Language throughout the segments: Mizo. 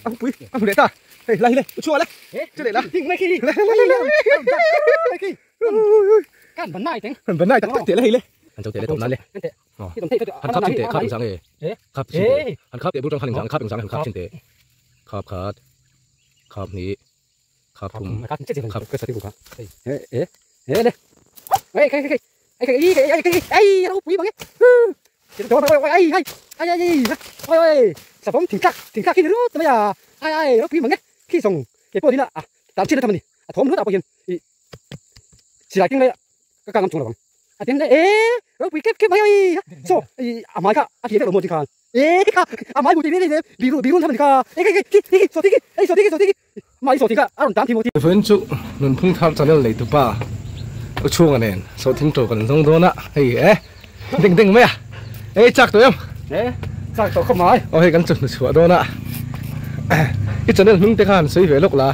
A pui a hmu leh ta hei lai hi le u chhuah le chu leh la le le le le khi kan ban nai teng kan ban nai tak tak teh le hei le han cho teh le tawp nan le han khap chin teh khap engzang nge khap chin teh han khap teh bul tang khan engzang khap engzang han khap chin teh khap khat khap hnih khap thum khap ka sati buk a e e e le ei khai khai ei khai ei khai ei ropui mang e ai ai ai ai ai ai savawm thingtlak thingtlak hi ni ringawt mai a ai ai ropui mang e khi zawng kei pawh ni la a tan chin a tham a ni a thawm hlawt ah pawh hian ih silai keng lai ka kang am chung lo ang a tin e ropui kep kep mai ai saw ih a hmai kha a hliah vek lo maw ti khan e kha a hmai hmuh tih mai biru biru an tham a ni kha e khi khi khi saw ti khi ei saw ti khi saw ti khi mah i saw ti kha a rawn tan thei maw ti. Vawiin chu Nunphung Thar channel nei tupa U Chhunga nen sawhthing to kan zawng dawn a hei e ding ding mai a ei chak tawh em e chak tawh khawp mai aw hei kan chawhnu chhuah dawn a i channel hming te khan sawi ve lawk la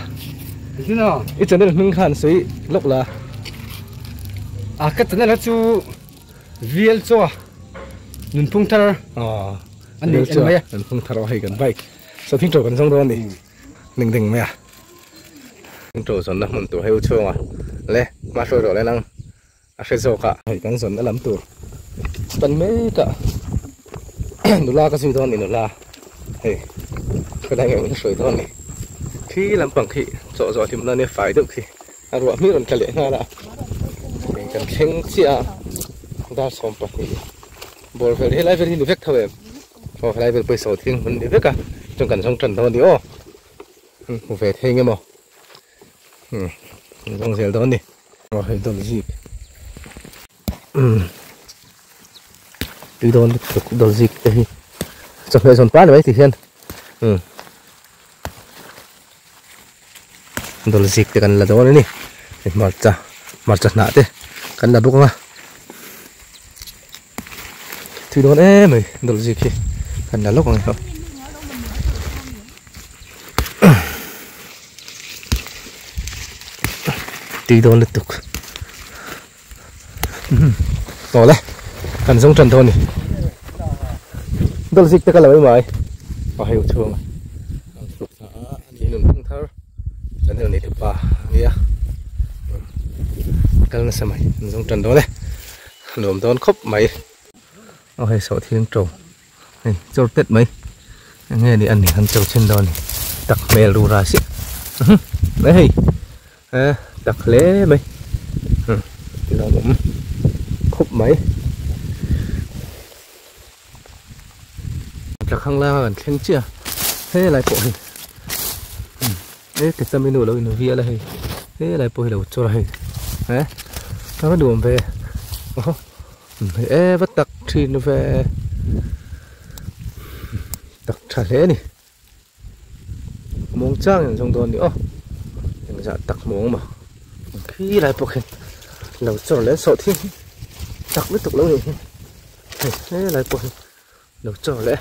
i channel hming khan sawi lawk la a ka channel hi chu VL chaw Nunphung Thar a ni mai a Nunphung Thar aw hei kan bike sawhthing to kan zawng dawn a ni ding ding mai a. To zawnna hmun tur hei u chhunga le hma hruai rawh le nang a hre zawk a. Hei kan zawnna lam tur pan mek a nula ka zui dawn ni nula hei helai nge min hruai dawn ni khi lampang khi chawh zawh hlimna nia fai deuh khi a ruah hmir rawn tla leh nghal a hei kan thleng chiah a dar 12 bawr vel helai vel hi ni vek tho em aw helai vel pawisa thing hmun ni vek a chuan kan zawng tan dawn a ni aw. Hmu ve thei nge maw umm zawng zel dawn a ni aw hei dawn zik umm tui dawn lutuk dawn zik te hi chawhmeh zawn pa ni mai ti hian umm dawn zik te kan la dawn a ni hmarcha hmarcha hnah te kan la bawk ang a tui dawn em mai dawn zik hi kan la lawk ang e. Tui dawn lutuk tawh le kan zawng tan dawn a ni dawl zik te ka la mai mai a hei chhung a ni nun phung thar channel nei tupa a nia kal nasa mai an zawng tan dawn e nuam dawn khawp mai aw hei sawhthing to. Hei chawr tet mai eng nge ni an han chawr chhin dawn ni tak hmel rura si mai hei e tak hle mai lawmawm khawp mai tlakhang langa kan thleng chiah a helai pawh hi e kechami nu lo in vial a hei helai pawh hi lo chawr a hei e a va nuam ve aw. E va tak thin ve tak tha hle a ni mawng chang in zawng dawn a ni aw engzah tak mawng maw khi lai pawh khian lo chawr leh sawh thing hi tak lutuk lo nih hi hei helai pawh hi lo chawr leh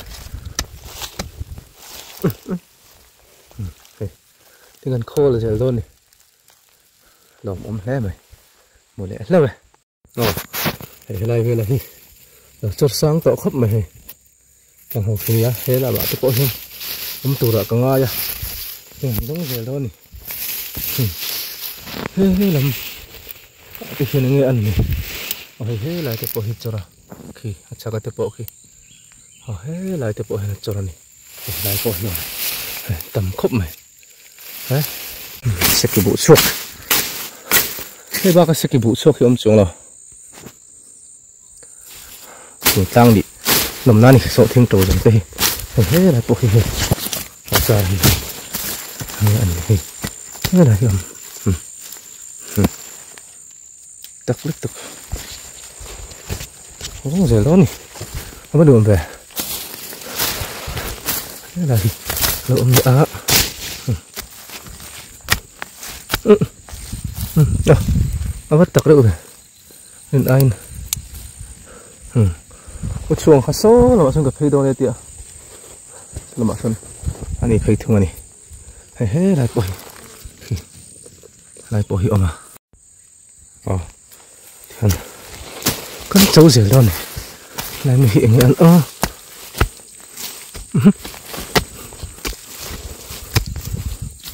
hei tin an khawl zel dawn a ni lawmawm hle mai hmu leh hlauh e. Aw hei helai velah hi lo chawr sang tawh khawp mai hei ka hmu thei a he lamah te pawh hian awm turah ka ngai a hei an dawng zel dawn a ni he he lam ah te hian enge an ni aw hei helai te pawh hi chawr a khi a chhak a te pawh khi aw helai te pawh hian a chawr a ni helai pawh hian tam khawp mai. Seki buh chhuak hei baka seki buh chhuak hi awm chuang lo thing tlang nih nawm nan hi sawh thing to zawng te hi hei helai pawh hi hei a zar hi hei a ni hei helai hi awm tak lutuk rawng zel dawn a ni a va nuam ve helai hi lo awm leh a a va tak reuh ve rin aiin u chhuang kha saw lamah sawn ka phei dawn e tia lamah sawn a ni phei thung a ni hei helai pawh hi helai pawh hi awm a. Aw tihian kan cho zel dawn a ni helai mi hi eng nge an aw.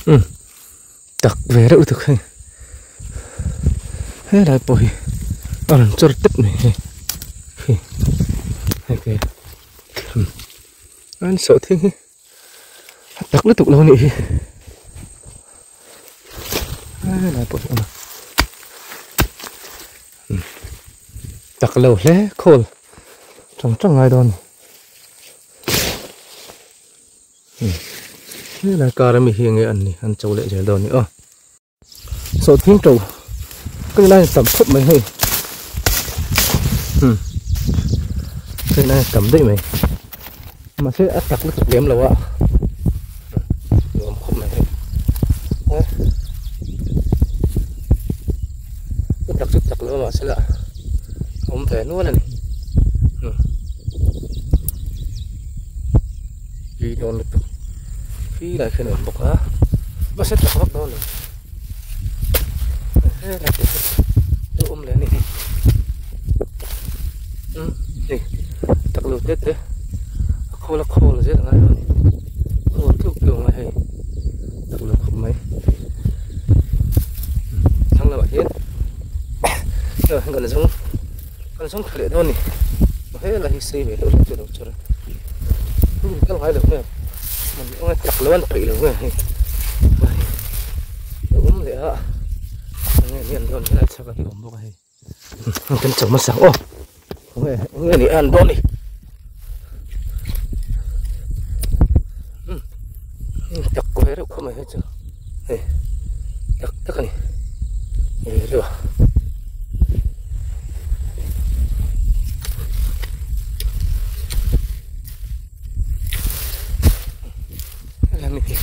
Tak ve reuh lutuk hei helai pawh hi a rawn chawr tep mai hei hi hei ke an sawhthing hi a tak lutuk lo anih hi helai pawh hi a awm a tak lo hle khawl tang tang ngai dawn a ni helai kar ami hi enge an ni an cho leh zel dawn a ni aw. Sawhthing to ka lai tam khawp mai hei ka lai tam daih mai mahse a tak lutuk lem lo a nuam khawp mai hei a tak chu tak lo mahse la awm ve nual a ni tui dawn lutuk khi lai khian a awm bawk a mahse tak vak dawn lo helai te hi lo awm leh a ni hei umm hei tak lo te te a khawl a khawl zel a ngai lo a ni khawl keuh keuh a ngai hei tak lo khawp mai thlang lamah hian kan zawng Kan zawng thla leh dawn a ni. Helai hi sei ve deuh hlek chu a lo chawr a. Hmun kal ngai lo nge man eng a tak lo an peih lo nge hei. A awm leh a enge ni an dawn helai chhak ah hi a awm bawk a hei. Kan chho hmasa ang aw. Enge enge ni an dawn ni. Tak ve reuh khawp mai hei chu. Hei tak tak a ni hei lua helai mi hi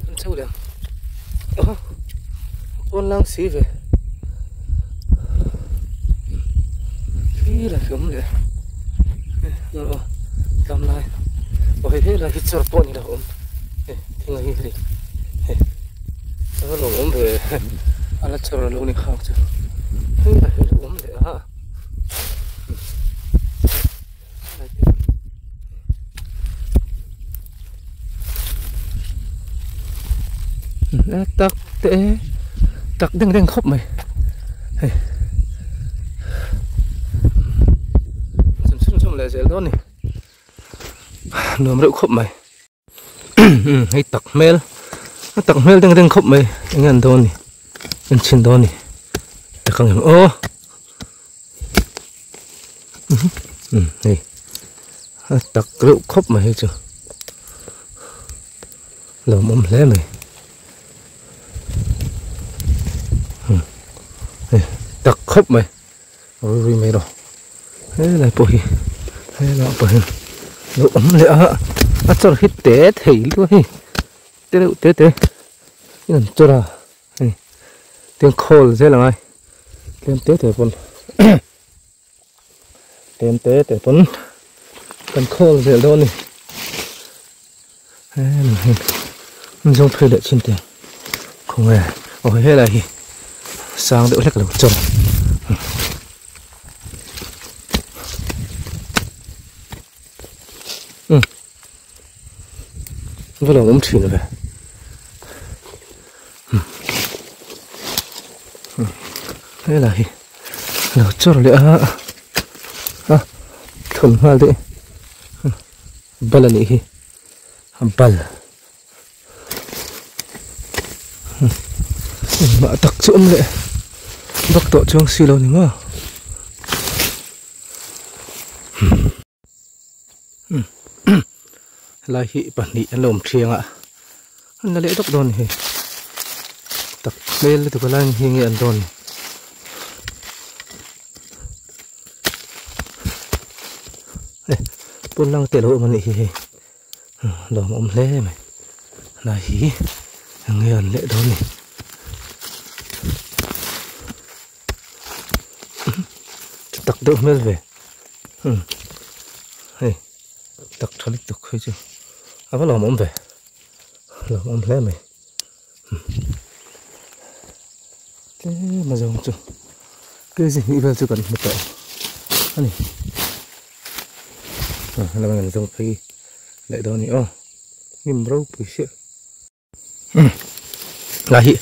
an chho leh ang aw pawn lang si ve khi lai khi awm leh aw tam lai aw hei helai hi chawr pawh a ni lo awm. Hei thing a hi hei hei a lo awm ve a la chawr lo ni khak chu hei a hi lo awm leh a tak te tak deng deng khawp mai hei chhun chhun chhun leh zel dawn ni nuam reuh khawp mai. Hei tak hmel a tak hmel deng deng khawp mai enge an dawn ni en chhin dawn ni tak ang em aw hei a tak reuh khawp mai hei chu lawmawm hle mai hei tak khawp mai. Rui mai rawh helai pawh hi helai pawh hi lo awm leh a a chawr hi te thei luah hei te reuh te te in an chawr a hei tiang khawl zel ang ai tlem te te pawn tlem te te pawn kan khawl zel dawn a ni helai hi an zawng phei leh chin te. Khawnge aw helai hi sang deuh hlek lo chawr um va lo awm thin ve um helai hi lo chawr leh a a thlun nghal daih bal a nih hi bal. Engmah tak chu awm leh vak tawh chuang si lo ni maw helai hi pahnih an lo awm thiang a an la leh dawk dawn a ni hei tak hmel lutuk a lai hi nge an dawn ni. Pawn lang te a lo awm a nih hi hei. Lawm awm hle mai helai hi eng nge an leh dawn ni chu tak deuh hmel ve hei tak tha lutuk hei chu a va lawm awm ve lawm awm hle mai tlem a zawng chu kg hnih vel chu kan hmu tawh a ni helai ah hian zawng phei leh dawn a ni aw hnim ropui chiah. Lai hi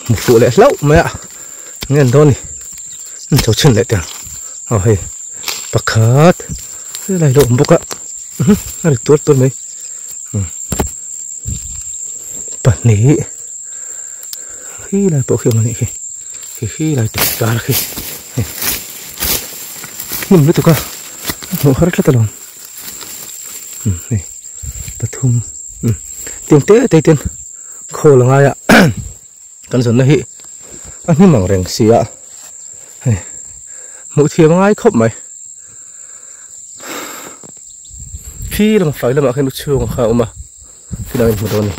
hmu fuh leh hlauh mai a eng nge an dawn ni an cho chhin leh teh aw hei pakhat helai lo awm bawk a a ri tuar tuar mai pahnih khi lai pawh khi awm a nih khi khi khi lai te kar khi hei hnim lutuk a hmuh har tlat alawm hei pathum tiang te te ten khawl a ngai a kan zawnna hi a hnim ang reng si a hei hmuh thiam a ngai khawp mai khi lam fai lamah khian u chhung kha a awm a khi lam in hmu dawn a ni.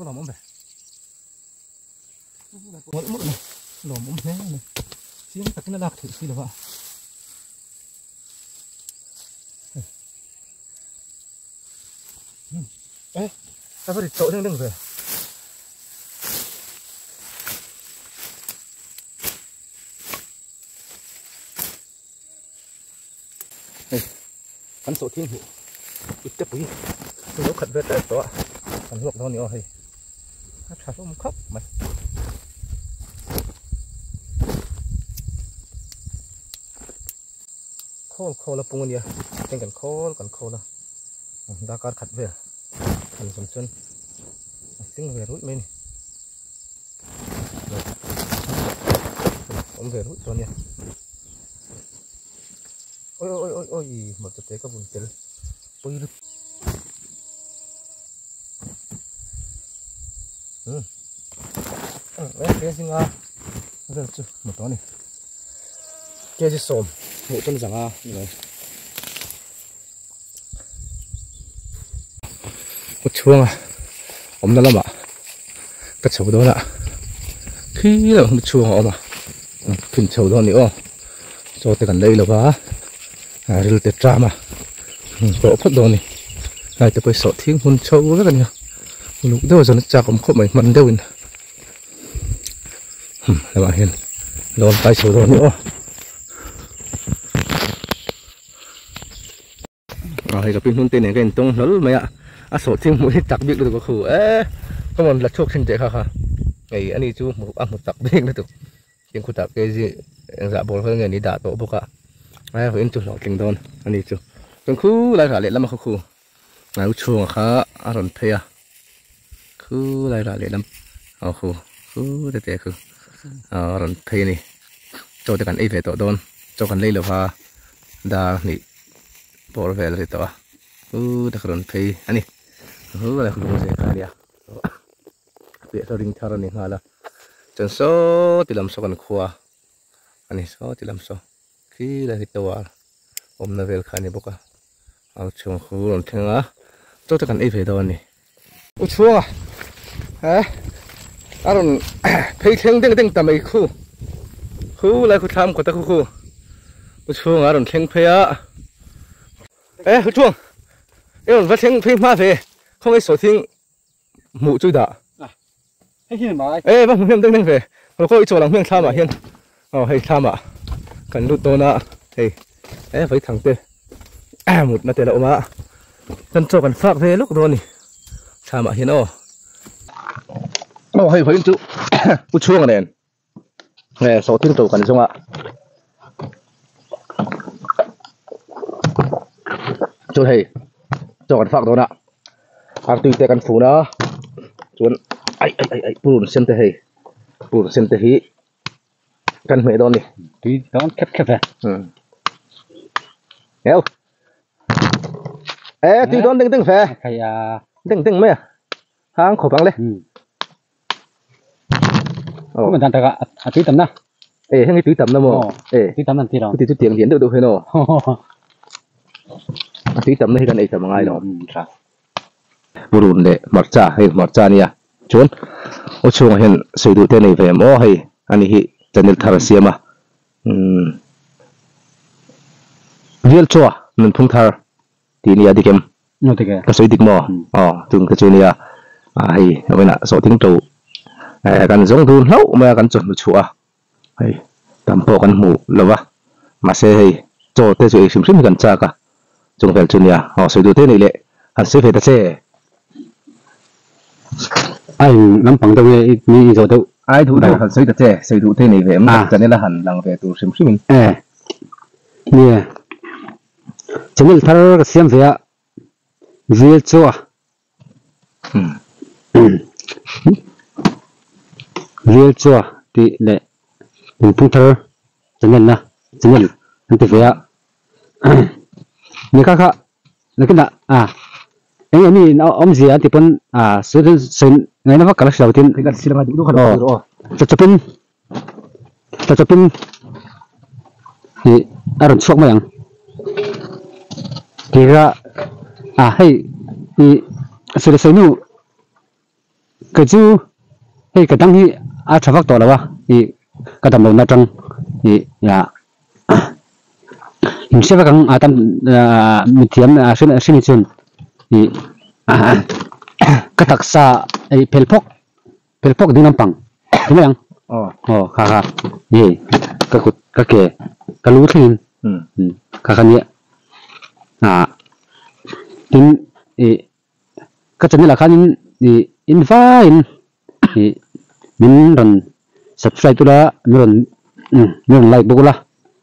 Lawm awm ve mawlh mawlh mai lawm awm hle mai chiang takin a lak theih si lova e a va rit tawh deng deng ve hei kan sawh thing hmuh ip te pui chu lo khat ve tep tawh a kan hlawk dawn a ni aw hei a tha hlawm khawp mai. Khawl khawl a pung a nia heng kan khawl kan khawl a darkar khat vel han zawm chuan a tling ve ruih mai a ni awm ve ruih chuan nia. Oi oi oi oi hmarcha te ka bun tel pui lut um e ke zinga vel chu hmu tawh a ni kg sawm hmuh chuan zanga ni mai khaw chhunga awmna lamah ka chho dawn a khi lamah khaw chhunga a awm a khin chho dawn a ni aw chaw te kan lei lo va ril te tram a tawh phawt dawn a ni tlai te pawh hi sawh thing hmun chho vek a ni a uluk deuh a zawn a chak awm khawp mai hman deuhin lamah hian lawn kai chho dawn a ni aw. A hei ka pi hnun te nen ka intawng hlawl mai a a sawh thing hmuh hi chak bik lutuk a khu e ka rawn la chhuak thin teh kha kha hei ani chu hmu a hmu chak bik lutuk tin khutah kg engzah bawr vel nge ni dah tawh bawk a ai vawiin chu hlawhtling dawn ani chu chuan khu lai rah leh lam a khaw khu nau chhunga kha a rawn phei a khu lai rah leh lam aw khu khu te te khu a rawn phei a ni chaw te kan ei ve tawh dawn chaw kan lei lova dar hnih bawr vel a ni tawh a u te ka rawn phei a ni u a lung zeh kha a nia a piah saw ring thar a ni nghal a chuan saw ti lam saw kan khua a ni saw ti lam saw khi lai hi tower awmna vel kha a ni bawk a a chhung khu rawn thleng a chaw te kan ei ve dawn a ni. U chhunga he a rawn phei thleng deng deng ta mai khu khu lai khu thlam kawt a khu khu u chhunga a rawn thleng phei a e u chhung i rawn va thleng phei hma ve khawngaih sawhthing hmuh chu dah e va hmu hnem deng deng ve haw khaw i chawl ang hmeng thlamah hian aw hei thlamah kan lut dawn a hei e vaithang te mutna te la awm a kan chaw kan fak ve lawk dawn a ni thlamah hian aw aw hei vawiin chu pu chhunga nen nge sawhthing to kan zawng a chuan hei chaw kan fak dawn a artui te kan fun a chuan ai ai ai ai purun sen te hei purun sen te hi kan hmeh dawn a ni tui dawn khep khep e eo e tui dawn deng deng ve deng deng mai a hang khawp ang le. Aw dan taka a tui tam na e heng hi tui tam na maw e tui tam an ti lo chuti chu tiang lian deuh deuh hian aw a tui tam na hi kan ei tam a ngai lo purun leh hmarcha hei hmarcha a nia chuan aw chhungah hian sawi duh te a nei ve em aw hei ani hi channel thar a siam a umm rial chaw nunphung thar tih nia dik em ka sawi dik maw aw chung te chu nia. A hei vawiinah sawhthing to kan zawng dun hlauh mai a kan chawhnu chhuah a hei tam pawh kan hmu lo va mahse hei chaw te chu ei hrim hrim hi kan chak a chung vel chu nia aw sawi duh te nih leh han sawi ve ta che. A eng lampang deuh nge i i zawh deuh? Ai duh deuh han sawi ta che, sawi duh te nei ve em? Channel a han lang ve tur hrim hrim in. E nia channel thar ka siam ve a vil chu a Vil chua tih leh lungphung thar channel na channel an ti ve a lehkha kha nakinah ah eng eng mi a awmzia an ti pawn ah sawi sawi ngaihna vak ka la hre lo tin aw chawchawpin chawchawpin ih a rawn chhuak mai ang tira ah hei ih sawi sawi nu Kei chu hei ka dang hi a tha vak tawh lo a, ih ka dam lohna atang ih in hre vek ang a tam mithiam hre ni chuan ih ka taksa ih phel phawk phel phawk ding lampang ti mai ang aw kha kha hei ka kut ka ke ka lu thlengin kha kha nia ah tin ih. Ka channel ah khanin ih in vaiin ih min rawn subscribe ula min rawn min rawn like bawk ula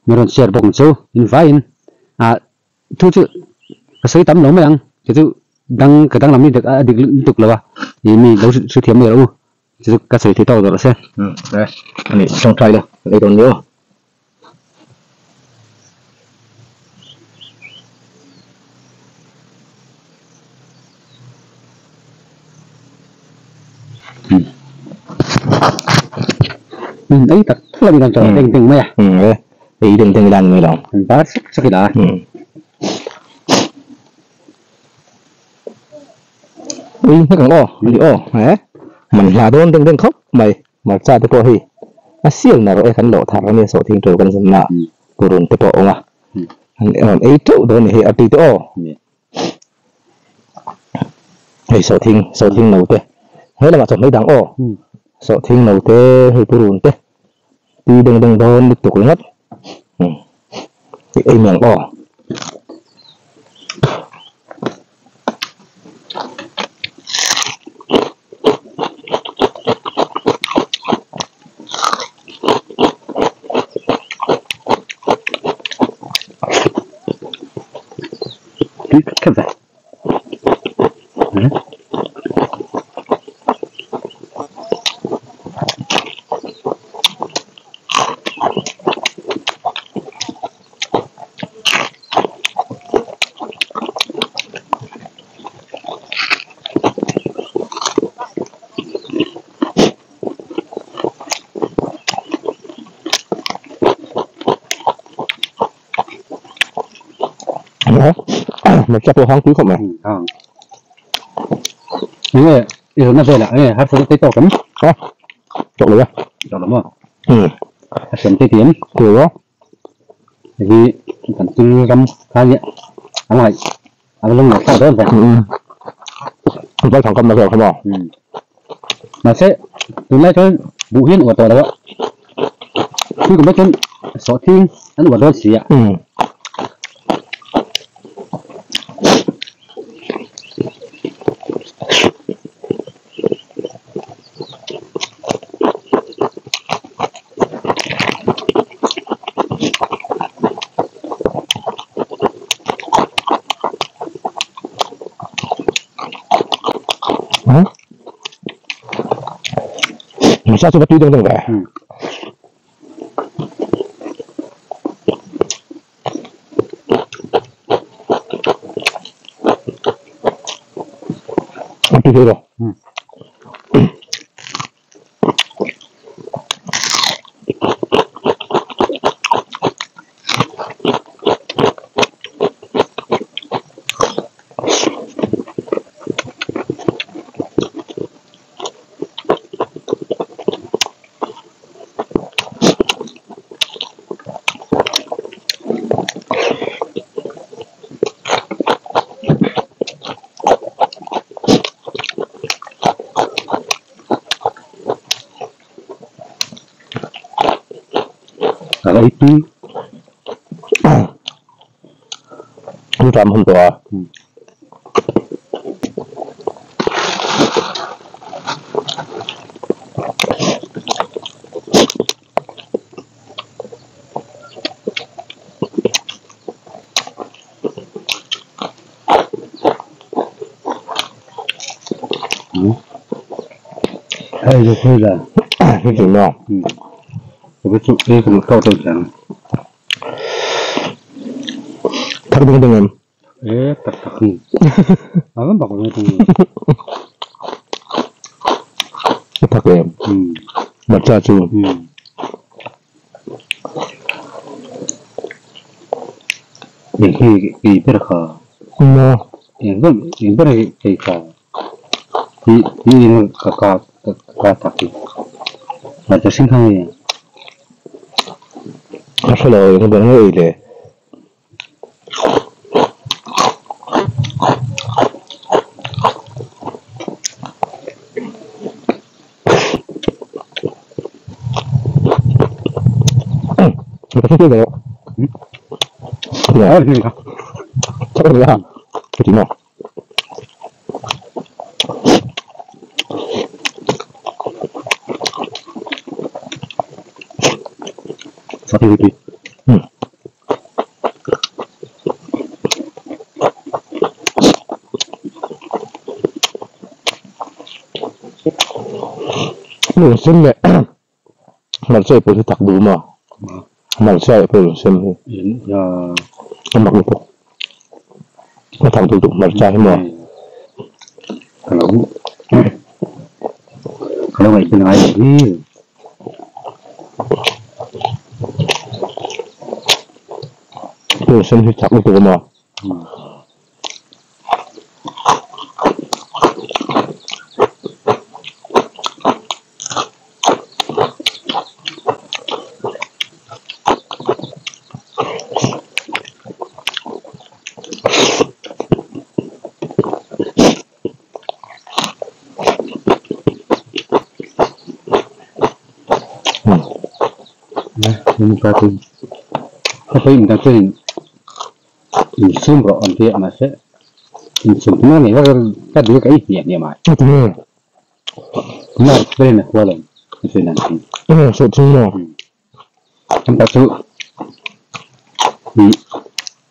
min rawn share bawk ang chu in vaiin ah thu chu ka sawi tam lo mai ang kei chu dang ka danglam hi a dik lutuk lo a ih mi lo hrethiam mai rawh u chu chu ka sawi thei tawk rawh se. Umm e ani tawngtai la kan ei dawn ni aw. Ei tak tak lo ni deng deng mai a. Ei deng deng ila ni mai lo. Bar chak chak ila. Ui hnek ang aw ani aw he man hla dawn deng deng khawp mai. Hmarcha te pawh hei a sial na rawh e kan lawh thar ania sawhthing tur kan zun na purun te pawh a awm a an rawn ei teuh dawn a ni hei a tui te aw hei sawhthing sawhthing no te he lamah chawhmeh dang aw sawhthing no te hei purun te tui deng deng dawn lutuk ringawt ei mai ang aw. Hmarcha pawh hang pui khawp mai. Enge i rawn na velah enge harsatna te tawk em? Ha tawk lo e. Tawk lo maw? A hriam te ti em? Tawk lo. Hei hi kan thil ram kha nia a ngaih a va lung leh thlak dawn ve. Vai thang kam na vel kha maw? Mahse tunlai chuan buh hi an uar tawh lo a, thil kum ah chuan sawhthing an uar dawn si a. Hmarcha chu va tui deuh deuh ve. A tui thei lo. Cái Chúng ta không to. Hay rồi thôi là Cái gì mà cái chỗ cái cũng cao tầng chẳng thắc đừng đừng em ê tắc tắc à vẫn bảo nó thắc em bật ra chú để khi kỳ biết khờ những cái những cái cái khờ thì thì nó cả cả cả tắc là cho sinh khai nó sẽ lời nó vẫn người để cái gì đó chắc là cái gì mà sao thì đi mình xin mẹ mà chơi bữa thì thật đủ mà mà chơi bữa xem thì nó mặc được nó thằng tụi tụi mà chơi mà kalau kalau nggak ikut lagi bữa xem thì thật đủ mà mình có thì có phải mình ta chơi mình xem rõ anh kia mà sẽ mình xem nó này nó cái đứa cái gì nhỉ mà nó cái này qua lần cái này sợ chứ rồi chúng ta tự thì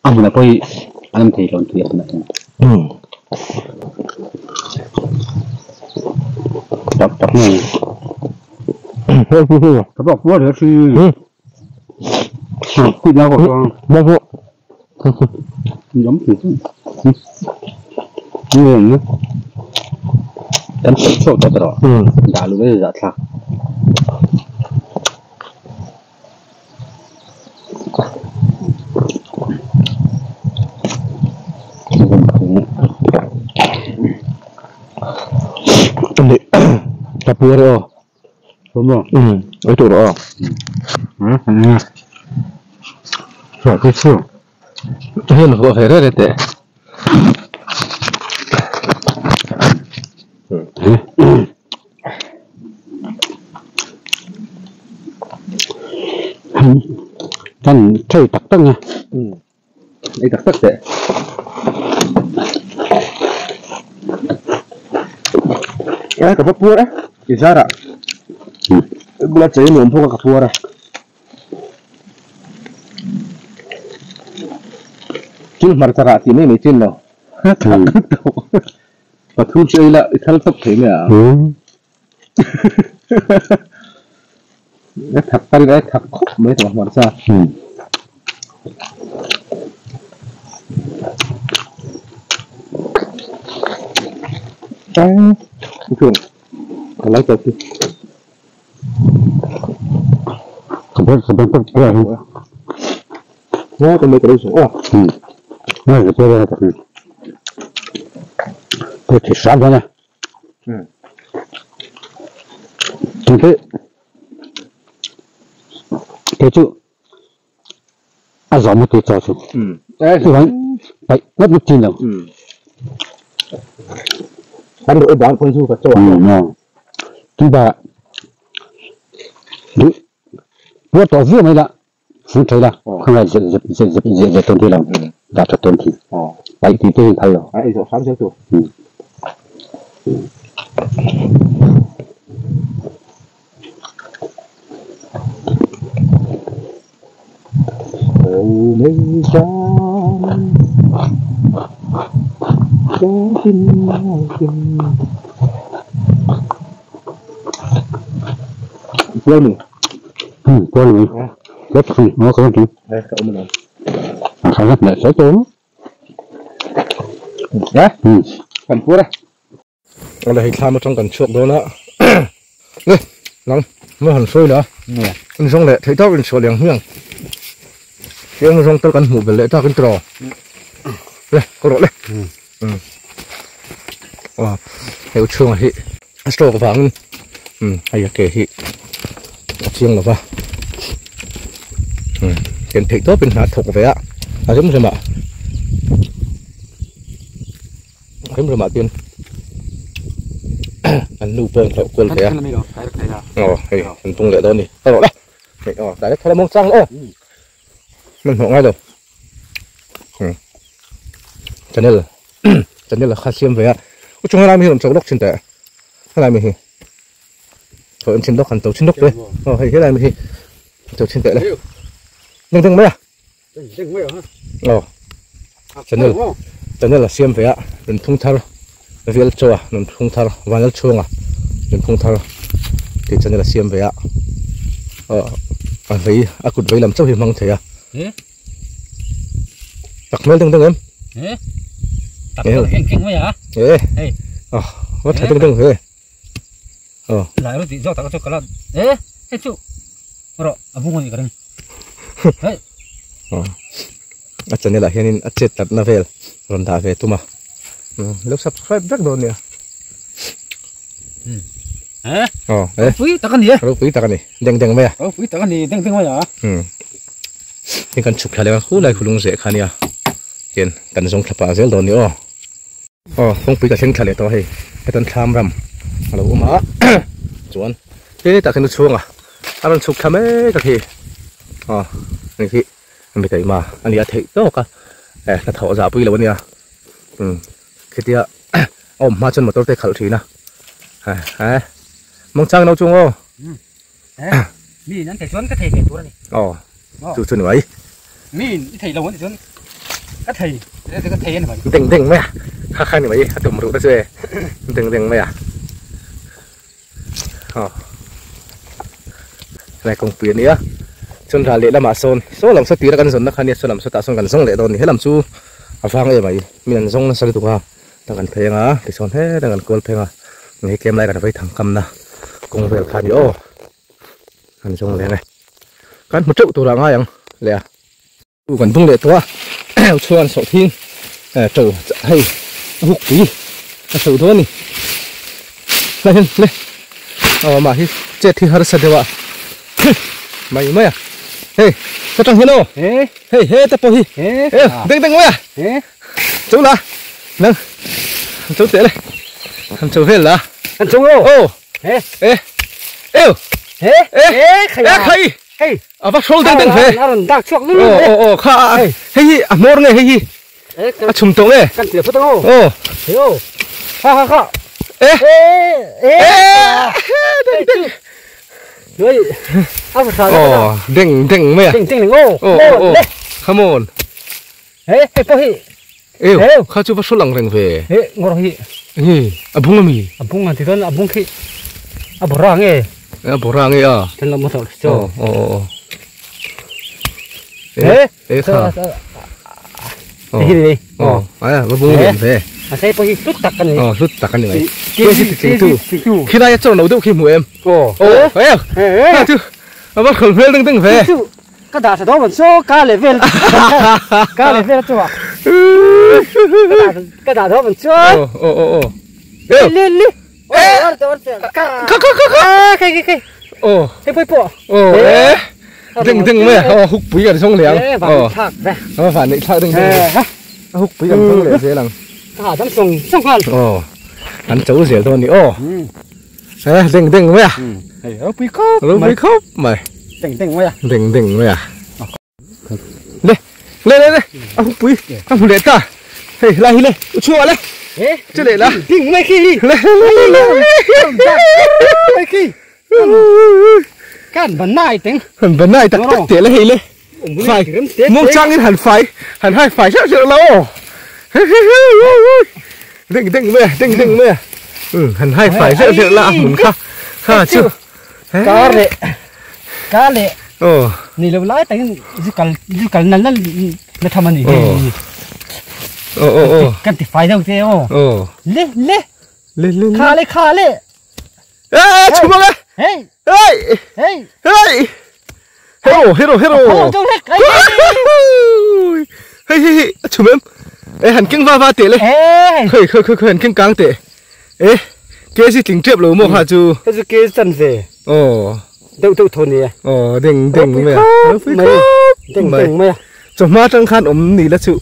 ông là tôi anh thầy lần thì này tập tập này các bạn có thể suy cứ nhau còn bao nhiêu giống thì như nữa em sợ sợ thật rồi đã lúc ấy dạ thạc tập bùa rồi đúng không ở chỗ đó rồi cái xương thế mà có thể rất là tệ Thành chơi tắc tắc nha. Đây tắc tắc tệ. Cái cà phê đấy, chỉ ra đó. Bữa chế nướng phô cà phê rồi. Chứ mà ta thì mấy mấy trên đâu. Và thu chơi là thal thấp thế nhỉ? Cái thập tay cái thập khúc mấy thằng mà sao? Cái thường còn lấy cái gì? Không biết không biết không biết. Nó còn mấy cái đấy rồi. Nó cái này là cái thịt sám thôi nha. Thế cái chú à rõ một cái trò chú cái bánh bánh mất một chín đâu ăn được bán phân su cả chỗ chúng ta bữa tỏ riêng này là Fung thei la kha ngai zep zep zep zep zep zep tawn thei lo dah that tawn thi paih tih te hi phal lo. A ei zawh hram zel tur. Awle hei thlam atang kan chhuak dawn a le nang maw han sawi la an zawng leh theih tawk in chhuah liang hmiang eng zawng tal kan hmuh belh leh tak in tiraw le ka rawh le aw hei chhungah hi a stroke vangin hei a ke hi a chiang lova ken theih tawpin hna a thawk ve a a rem remah. Rem ramah chuan an nu pawh an hlauh kual ve a aw hei an tung leh dawn a ni ka rawh la hei aw direct thar a mawng chang aw hmanhmawh ngai lo channel channel a kha siam ve a u chung helai mi hi rawn chho lawk thin teh helai mi hi chho en thin lawk han cho thin lawk te aw hei helai mi hi cho thin teh le deng deng mai a. Aw channel channel a siam ve a nunphung thar vel chaw a nunphung thar vanlal chhunga nunphung thar tih channel a siam ve a aw a vei a kut vei lam chauh hi hmang thei a tak hmel deuh deuh em e aw va tha deuh deuh ve aw A channel ah hianin a chet tlatna vel rawn dah ve tum a lo subscribe vek dawn nia aw e ropui tak ani e ropui tak ani deng deng mai a ropui tak ani deng deng mai a heng kan chhuk thla leh a khulai khulung zeh kha nia tian kan zawng thla pah zel dawn ni aw Aw kawngpui ka thleng thla leh tawh a hei hetan thlam ram a lo awm a chuan hetah khian chhunga a rawn chhuk thla mek a khi aw hei khi mi taima a ni a theih tawk a eh hnathawh zah pui lo a nia umm khitia a awm hma chuan motor te khalh thin a eh mawngchang no chung aw mi in an thei chuan ka thei ve tur a ni aw chu chu ni mai mi in i thei lo an ti chuan ka thei ka thei a ni mai deng deng mai a kha kha ni mai a tum ruh na chu e deng deng mai a aw helai kawngpui a nia chuan ral leh lamah sawn saw lam saw tira kan zawn na kha nia saw lam saw tah sawn kan zawng leh dawn a ni helam chu a vang em mai min an zawng nasa lutuk a tah kan phei anga tichuan hetah kan kual pheng a hei tlem lai kan vei thang kam na kawng vel kha a ni aw kan zawng leng e kan hmu teuh turah ngai ang leh a. Chu kan bung leh tawh a chuan sawhthing to hei a huk pui a chho dawn a ni hlai hian le aw amah hi chet hi harsa deuh a mai mai a hei ka tang hian aw hei heta pawh hi deng deng mai a cho la nang cho teh le han cho vel la han cho aw aw e eu e e khai Hei a va hrawl deuh deuh ve. A rawn dak chhuak lul lul. Aw aw kha a hei hi a hmawr nge hei hi a chhum tawh nge. Kan tia phawt ang aw. Aw. Hei aw. Ha ha kha. E. E. Deng deng. Nuai a va tha. Aw deng deng mai a. Deng deng leng aw. Aw aw aw. Come on. He hei pawh hi. Eu kha chu va hrawl ang reng ve. He ngawr hi. Nge a bung ami? A bung an ti dawn a bung khi a bawra nge? A bawra nge a. Kan lo hmu tawh chu. Aw aw aw. He e kha. Hei hi ni. Aw a va bung lian ve. A sei pawh hi hlut tak a ni. Aw hlut tak a ni mai. Kesi ti ching tu. Khilai a chawr lo deuh khi hmu em? Aw. Aw e. Kha chu a va hrawl hmel deng deng ve. Ka dah tha dawn chu ka leh vel ka leh vel chu a ka dah dawn chu aw aw aw aw li li ka ka ka ka khai khai khai aw hei pui pawh aw e ding ding mai aw huk pui kan song liang aw thlak ve aw van nei thlak ding ding a huk pui kan song leh zel ang ka ha dam song song hal aw an cho zel dawn ni aw e ding ding mai a hei ropui khawp ropui khawp mai ding ding mai a ding ding mai a. Le le le le a hung pui a hmu leh ta hei lai hi le u chhuah le chu leh la ding mai khi le le le mai khi kan ban nai teng han ban nai tak tak te le hei le fai mong chang in han fai han hai fai hreuh hreuh lo ding ding mai ding ding mai han hai fai hreuh hreuh la mun kha kha chu ka le ni lo lai teng zu kal nal nal na tham ani o o o kan ti fai deuh te o le le le le kha le kha le ê chuma le hey hey hey hey hero hero hero hey hey hey chum em ê hàn kinh va va tệ le khơi khơi khơi khơi hàn kinh cang tệ ê cái gì tính trep lo mo ha chu cái gì cái chân về ồ đâu đâu thôn nè ồ đỉnh đỉnh mày đỉnh đỉnh mày cho ma trăng khan ốm nì là chịu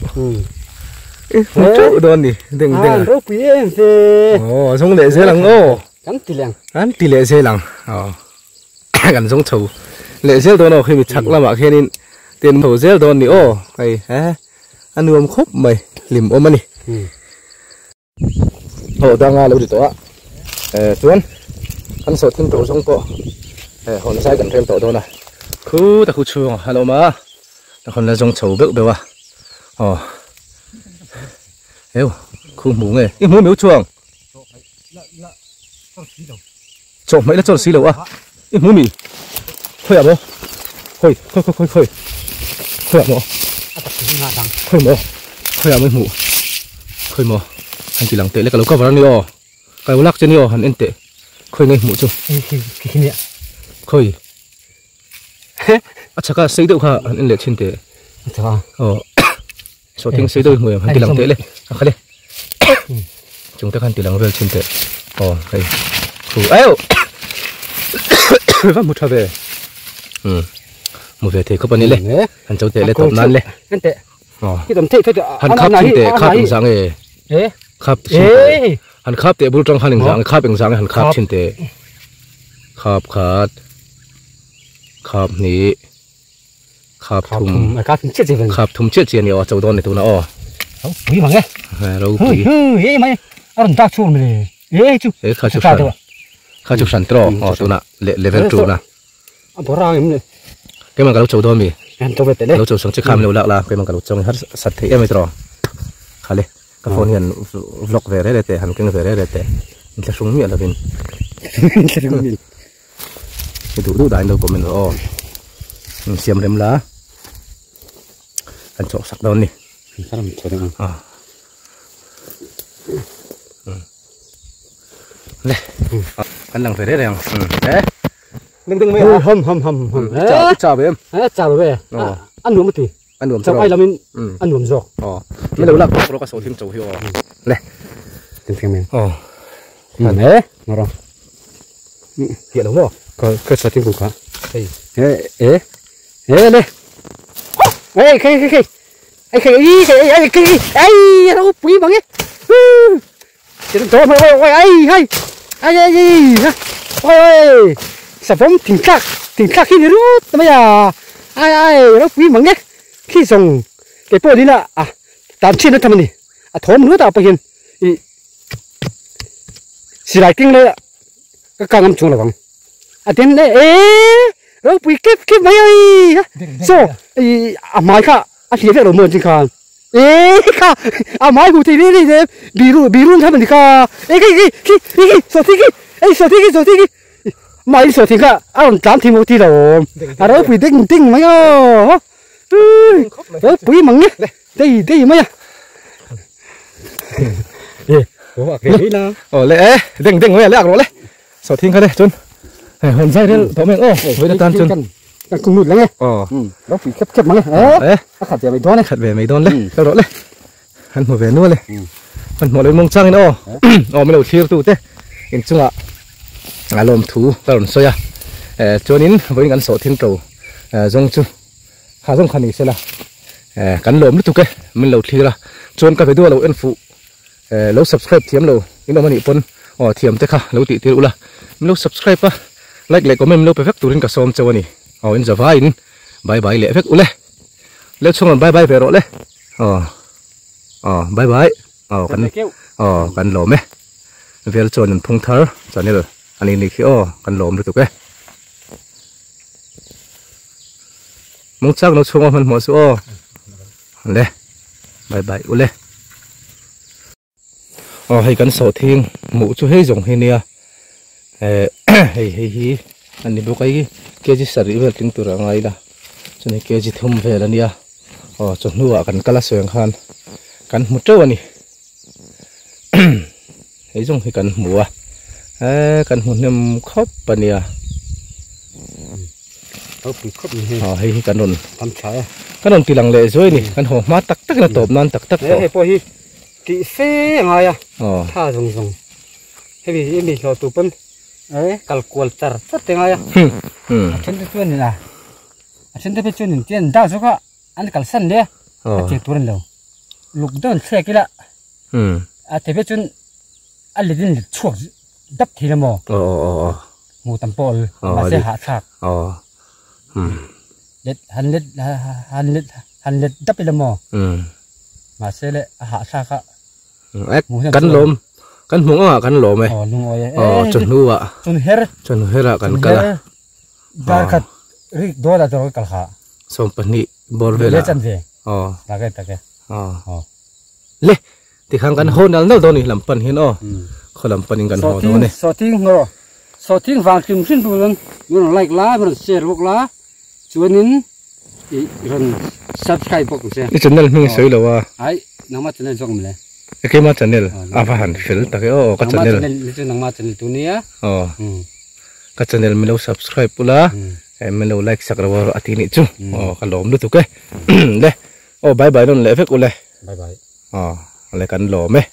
chỗ đó nì đỉnh đỉnh đâu quý em về ồ xong lệ dễ lằng ô cắn tỷ lệ dễ lằng ồ gần giống chầu lệ dễ đó nào khi bị chặt là mà khi nên tiền thổ dễ đó nì ô cái hả ăn uống khúc mày lìm ôm anh nì ồ đang nghe lâu thì đó tuấn ăn sốt thêm tổ xong bộ hồn sai gần thêm tổ đó này khu ta khu chuồng hello mà ta còn là dòng chầu bự bự à ồ yêu khu mũ nghe ít mũ miếu chuồng trộm mấy là trộm xí lẩu à ít mũ mì khơi à bố khơi khơi khơi khơi khơi khơi à bố khơi mồ khơi à mới mũ khơi mồ anh chỉ lằng tệ lấy cái lẩu có vào đây cái lắc trên nio hắn en tệ khơi ngay mũ chung khơi à chắc là xây được ha hắn en lệ trên tệ ờ số tiếng xây đôi người hắn chỉ lằng tệ lên à khai lên chúng ta hắn chỉ lằng về trên tệ ờ đây khu ấy vắt một về một về thì có bao nhiêu lên hắn cháu tệ lên tập nan lên hắn khắp trên tệ khắp dạng ấy khắp hắn khắp tệ bul trong hắn dạng khắp dạng hắn khắp trên tệ khắp khát khắp ní khắp thùng khắp thùng chết gì nhiều châu đon này tụi nó ó quý mà nghe đâu quý ấy mày ăn ta chua mày ấy chú ấy khá chụp sẵn trò ó tụi nó level 2 nè bỏ ra em này cái mà cái châu đon mì cái châu sống chiếc kham lâu lạ là cái mà cái châu hát sạch thế em ấy trò khá lên cái phone hiện vlog về đấy để hắn kinh về đấy để mình sẽ xuống miệng là mình cái đủ đủ đại đâu của mình rồi mình xem đem lá anh chọn sắc đòn đi này anh làm về đấy này đấy đừng đừng mấy hầm hầm hầm hầm chào chào về em chào về ăn uống một tí ăn uống sao ai làm mình ăn uống rồi mấy lâu là có số thêm chầu hiệu này tìm mình ờ này nó rồi hiện đúng không có số thêm cũng có ê ê ê này ê khơi khơi khơi khơi khơi khơi khơi nó quý bằng ấy chỉ đó mà ôi ai hay ai ai ôi sản phẩm thỉnh khác khi rút bây giờ ai ai nó quý bằng ấy khi dùng cái bộ đi là à tạm trên nó thầm này à thôm nữa tao bây giờ xì lại kinh đấy cái càng ngâm chuông là bằng à đến đấy ê nó bị kép kép mấy ơi so à mai kha à thì phải rồi mượn trên khăn ê kha à mai cụ thì đi đi bị luôn thầm thì kha ê cái cái cái cái số thì cái ê số thì cái số thì cái mai số thì kha à còn tám thì một tí rồi à đó bị đinh đinh mấy ơi đó bụi mặn nhé đây đây mấy à ồ lẹ đừng đừng mấy lẹ rồi lẹ sở thiên khai đây chun hồn dây đấy thọ mình ô với tan chun cùng nụt lấy ờ đó bị khép khép mặn ấy khát về mấy đón này khát về mấy đón đấy đâu đó đấy hắn một về nữa này hắn một lên mông trăng nữa ô mấy đầu thiêu tụ thế in chung ạ à lồm thú ta lồm xoay à cho nên với ngắn sở thiên trầu dông chung hà dông khăn sẽ là cắn lồm lúc tụ cái mình đầu thiêu là chôn cái phải đua đầu yên phụ lâu subscribe thiếm lâu những đồng anh pon ở thiếm thế kha lâu tị tiêu là lâu subscribe á like like comment lâu perfect turin ka som chawani ở in java in bye bye le vek ule. Le chhunga'n bye bye ve rawh le. Aw. Aw bye bye. Aw kan aw kan lawm e. Vel chuan an phung thar channel a ni nih khi aw kan lawm lutuk e. Mung chak no chhunga hmanhmawh chu aw. Le bye bye ule. Aw hei kan sawhthing hmuh chu hei zawng hi nia eh hei hei hi a ni bawk a hei kg sarih vel tling tur a ngai ila chuan hei kg thum vel a nia aw chawhnu ah kan kal a sawi ang khan kan hmu teuh a ni hei zawng hi kan hmu a eh kan hmu hnem khawp a nia. Aw hei hi kan rawn kan rawn tilang leh zuai a ni kan haw hma tak tak in a tawp nan tak tak tawh. Tih fe a ngai a, tha zawng zawng hemi hemi hlawh tur pawn kal kual char char te a ngai a, a then te chuan in a a then te phei chuan in tian dah zawk a an kalsan leh a a cheng tur a ni lo luk dawn thlek ila a the phei chuan a let in let chhuak dap thei la maw hmuh tam pawh mahse hahthlak let han let han let han let dap ila maw. Mahse le a hahthlak a. Kan lawm kan hmu angah kan lawm e. Aw lungawi e. Aw chawhnu ah. Chawhnu her. Chawhnu her ah kan kal a. Dar khat rik dawn ah chuan kan kal kha. 20 bawr vel ah. Le chan ve. Aw. Tak e tak e. Aw. Le tikhan kan haw nal nal dawn ni lam pan hian aw. Khaw lam panin kan haw dawn e. Sawhthing ngaw sawhthing vang hrim hrim turin min rawn like la min rawn share bawk la chuanin I rawn subscribe bawk ang che. I channel hming i sawi lo a. Ai nangma channel zawk mawle. E keima channel a va han fel tak e aw ka channel. Nangma channel chu nangma channel tu nia. Aw ka channel min lo subscribe ula min lo like sak ro a ti nih chu aw ka lawm lutuk e le aw bye bye nawn leh vek ule. Bye bye. Aw le kan lawm e.